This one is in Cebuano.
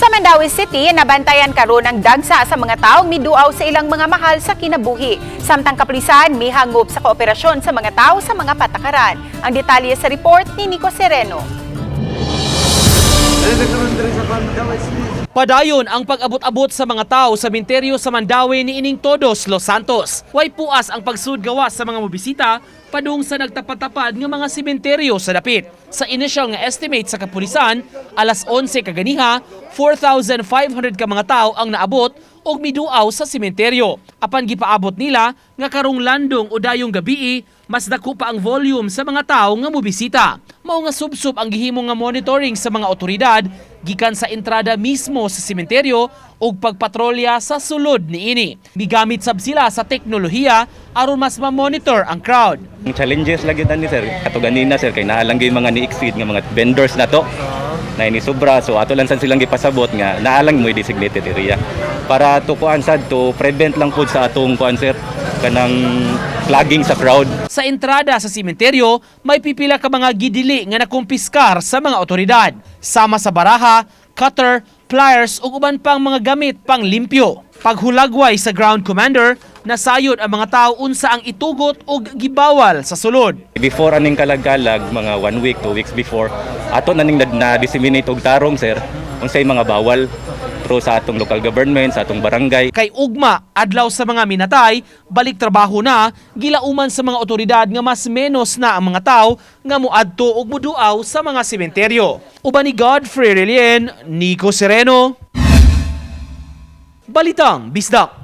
Sa Mandaue City, nabantayan karon ang dagsa sa mga taong miduaw sa ilang mga mahal sa kinabuhi. Samtang kapulisan mihangop sa kooperasyon sa mga tao sa mga patakaran. Ang detalye sa report ni Nico Sereno. Padayon ang pag-abot-abot sa mga tao sa sementeryo sa Mandaue ni ining Todos Los Santos. Way puas ang pagsudgawas sa mga mobisita padung sa nagtapad-tapad nga mga sementeryo sa dapit. Sa initial nga estimate sa kapulisan, alas 11 kaganiha, 4,500 ka mga tao ang naabot og miduaw sa sementeryo. Apan gipaabot nila nga karong landong o dayong gabii, mas dako pa ang volume sa mga tao nga mobisita. Mao nga subsob ang gihimo nga monitoring sa mga otoridad gikan sa entrada mismo sa sementeryo ug pagpatrolya sa sulod niini. Migamit sab sila sa teknolohiya aron mas ma-monitor ang crowd. Ang challenges lagi ni, sir, kato ganina, sir, kay naa lang gyud mga ni-exceed nga mga vendors na to na ini sobra, so ato lang san silang gipasabot nga naa lang mo designated area para to kuan sad, to prevent lang pud sa atong kuan, sir, kanang clogging sa crowd. Sa entrada sa sementeryo, may pipila ka mga gidili nga nakumpiskar sa mga otoridad. Sama sa baraha, cutter, pliers ug uban pang mga gamit pang limpyo. Paghulagway sa ground commander, nasayod ang mga tao unsa ang itugot ug gibawal sa sulod. Before aning kalag-kalag, mga one week, 2 weeks before, ato na ning na disseminate og tarong, sir, unsay mga bawal through sa atong local government, sa atong barangay. Kay ugma, adlaw sa mga minatay, balik trabaho na, gilauman sa mga otoridad nga mas menos na ang mga tao nga muadto ug muduaw sa mga sementeryo. Uban ni Godfrey Relien, Nico Sereno, Balitang Bisdak.